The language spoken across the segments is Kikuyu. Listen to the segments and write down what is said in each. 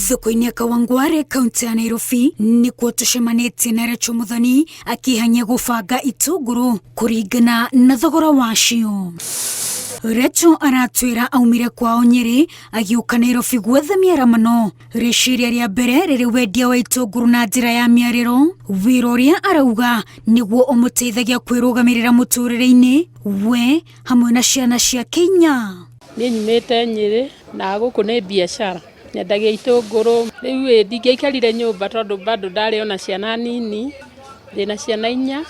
Thoko-inĩ ya Kawangware kaunti ya Nairobi nĩkuo tũcemanĩtie na Rachel Muthoni akĩhany'a gũbanga itũngũrũ kũringana na thogora wacio. Rachel aratwĩra aumire kwao Nyĩrĩ agĩũka Nairobi gwetha mĩaramano. Rĩciria rĩa mbere rĩrĩ wendia wa itũngũrũ na njĩra ya mĩarĩro, wĩra ũrĩa arauga nĩguo ũmũteithagia kwĩrũgamĩrĩra mũtũrĩre-inĩ we hamwe na ciana ciake inya. Niĩ nyumĩte Nyĩrĩ na gũkũ nĩ biacara, nyendagia itũngũrũ. Rĩu ĩ ndingĩaikarire nyũmba tondũ bado ndarĩ ona ciana nini, ndĩna ciana inya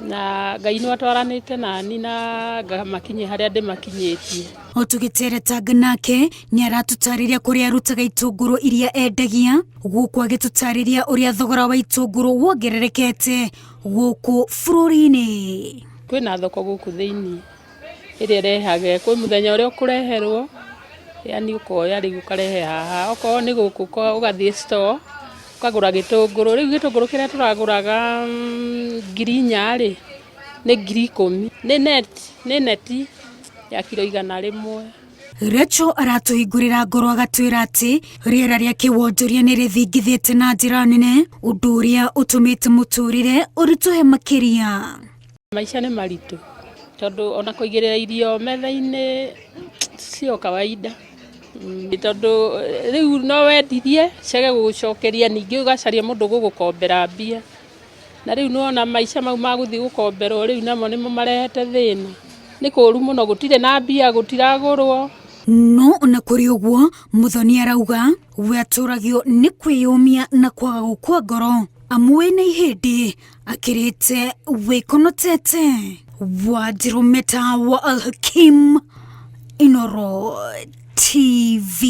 na Ngai nĩ atwaranĩte nani na ngamakinyia harĩa ndĩmakinyĩtie. O tũgĩteretanga nake nĩ aratũtarĩria kũrĩa arutaga itũngũrũ iria endagia, gũkũ agĩtũtarĩria ũrĩa thogora wa itũngũrũ wongererekete gũkũ bũrũri-inĩ. Kwĩna thoko gũkũ thĩinĩ ĩrĩa ĩrehage, kwĩ mũthenya ũrĩa ũkũreherwo, yani ũkoya rĩu ũkarehe haha, okorwo nĩ gũkũ ũgathiĩ store ũkagũra gĩtũngũrũ, rĩu gĩtũngũrũ kĩrĩa tũragũraga 4000 rĩ, nĩ 10,000, nĩ net, nĩ neti ya kiro 100. Rachel aratũhingũrĩra ngoro agatwĩra atĩ rĩera rĩa kĩwonjoria nĩ rĩthingithĩte na njĩra nene, ũndũ ũrĩa ũtũmĩte mũtũrĩre ũritũhe makĩria. Maica nĩ maritũ tondũ ona kũigĩrĩra irio metha-inĩ sio kawaida tondũ rĩu no wendirie ciage gũgũcokeria ningĩ ũgacaria mũndũ ũgũgũkombera mbia. Na rĩu nĩ wona maica mau ma gũthiĩ gũkomberwo rĩu namo nĩmo marehete thĩna. Nĩ kũru mũno gũtirĩ na mbia gũtiragũrwo. No ona kũrĩ ũguo, Muthoni arauga we atũragio nĩ kwĩyũmia na kwaga gũkua ngoro amu wĩna ihĩndĩ akĩrĩte wĩkonotete. Wanjirũ Meta wa Alhakim, Inooro TV.